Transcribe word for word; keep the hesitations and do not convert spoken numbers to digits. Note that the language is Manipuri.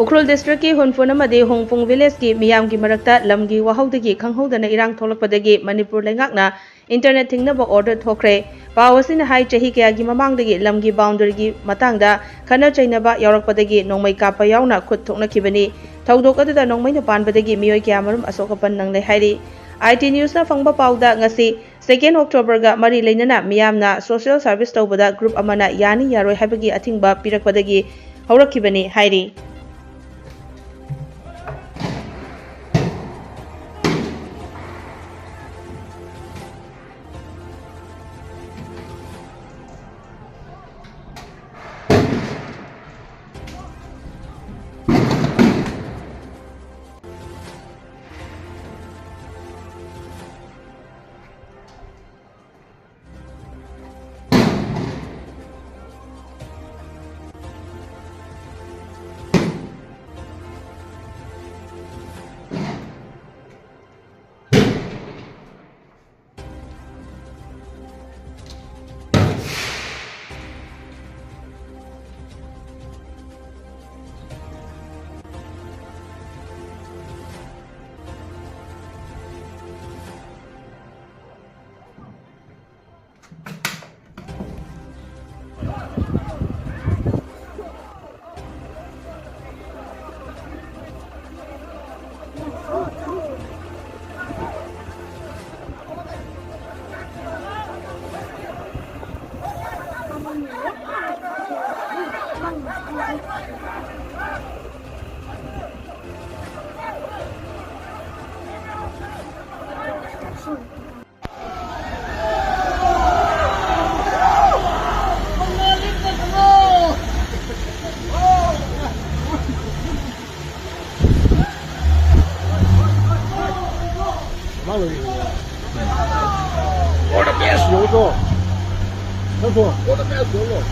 ꯎꯈ꯭ꯔꯨꯜ ꯗꯤꯁꯇ꯭ꯔꯤꯛꯀꯤ ꯍꯨꯟꯐꯨꯟ ꯑꯃꯗꯤ ꯍꯣꯡꯐꯨꯡ ꯚꯤꯂꯦꯖꯀꯤ ꯃꯤꯌꯥꯝꯒꯤ ꯃꯔꯛꯇ ꯂꯝꯒꯤ ꯋꯥꯍꯧꯗꯒꯤ ꯈꯪꯍꯧꯗꯅ ꯏꯔꯥꯡ ꯊꯣꯛꯂꯛꯄꯗꯒꯤ ꯃꯅꯤꯄꯨꯔ ꯂꯩꯉꯥꯛꯅ ꯏꯟꯇꯔꯅꯦꯠ ꯊꯤꯡꯅꯕ ꯑꯣꯔꯗꯔ ꯊꯣꯛꯈ꯭ꯔꯦ꯫ ꯄꯥꯎ ꯑꯁꯤꯅ ꯍꯥꯏ, ꯆꯍꯤ ꯀꯌꯥꯒꯤ ꯃꯃꯥꯡꯗꯒꯤ ꯂꯝꯒꯤ ꯕꯥꯎꯟꯗꯔꯤꯒꯤ ꯃꯇꯥꯡꯗ ꯈꯠꯅ ꯆꯩꯅꯕ ꯌꯥꯎꯔꯛꯄꯗꯒꯤ ꯅꯣꯡꯃꯩ ꯀꯥꯞꯄ ꯌꯥꯎꯅ ꯈꯨꯠ ꯊꯣꯛꯅꯈꯤꯕꯅꯤ꯫ ꯊꯧꯗꯣꯛ ꯑꯗꯨꯗ ꯅꯣꯡꯃꯩꯅ ꯄꯥꯟꯕꯗꯒꯤ ꯃꯤꯑꯣꯏ ꯀꯌꯥꯃꯔꯨꯝ ꯑꯁꯣꯛ ꯑꯄꯟ ꯅꯪꯂꯦ ꯍꯥꯏꯔꯤ꯫ ꯑꯥꯏ ꯇꯤ ꯅ꯭ꯌꯨꯁꯅ ꯐꯪꯕ ꯄꯥꯎꯗ, ꯉꯁꯤ ꯁꯦꯀꯦꯟ ꯑꯣꯛꯇꯣꯕꯔꯒ ꯃꯔꯤ ꯂꯩꯅꯅ ꯃꯤꯌꯥꯝꯅ ꯁꯣꯁꯤꯌꯦꯜ ꯁꯥꯔꯚꯤꯁ ꯇꯧꯕꯗ ꯒ꯭ꯔꯨꯞ ꯑꯃꯅ ꯌꯥꯅꯤ ꯌꯥꯔꯣꯏ ꯍꯥꯏꯕꯒꯤ ꯑꯊꯤꯡꯕ ꯄꯤꯔꯛꯄꯗꯒꯤ ꯍꯧꯔꯛꯈꯤꯕꯅꯤ ꯍꯥꯏꯔꯤ꯫ What a mess, Roto. What a mess, Roto.